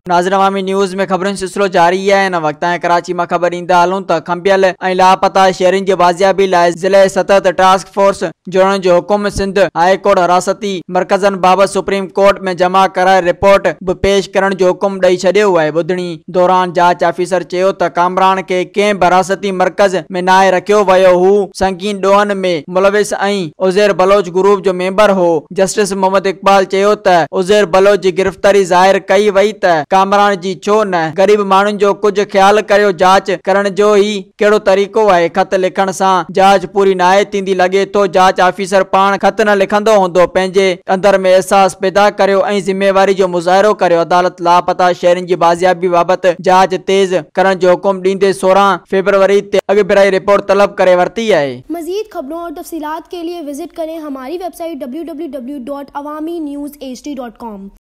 ناظرين عوامي نيوز ۾ خبرن جو سلسلو جاري آهي هن وقت تائين ڪراچي مان خبر ڏيندا هلون ته کنڀيل ۽ لاپتا شهرين جي بازيابي لاء ضلعي سطح تي ٽاسڪ فورس جوڙڻ جو حڪم سنڌ هاء ڪورٽ حراستي مرڪزن بابت سپريم ڪورٽ ۾ جمع ڪرايل رپورٽ به پيش ڪرڻ جو حڪم ڏئي ڇڏيو آهي ٻڌڻي دوران جاچ آفيسر چيو ته ڪامران کي ڪنهن به حراستي مرڪز ۾ ناهي رکيو ويو هو سنگين ڏوهن ۾ ملوث ۽ عزير بلوچ گروپ جو ميمبر هو جسٽس محمد اقبال چيو ته عزير بلوچ جي گرفتاري ظاهر ڪئي وئي ته ڪامران جي ڇو نه، غريب ماڻهن جو ڪجهه خيال ڪريو جاچ ڪرڻ جو هي ڪهڙو طريقو آهي، خط لکڻ سان جاچ پوري ناهي ٿيندي لڳي ٿو جاچ آفيسر پاڻ خط نه لکندو هوندو، پنهنجي اندر ۾ احساس پيدا ڪريو ۽ ذميواري جو مظاهرو ڪريو، عدالت لاپتا شهرين جي بازيابي بابت جاچ تيز ڪرڻ جو حڪم ڏيندي 16 فيبروري تي اڳڀرائي رپورٽ طلب ڪري ورتي آهي. मजीद खबरों और तफसीलात के लिए विजिट करें हमारी वेबसाइट www.awamiNewsHD.com.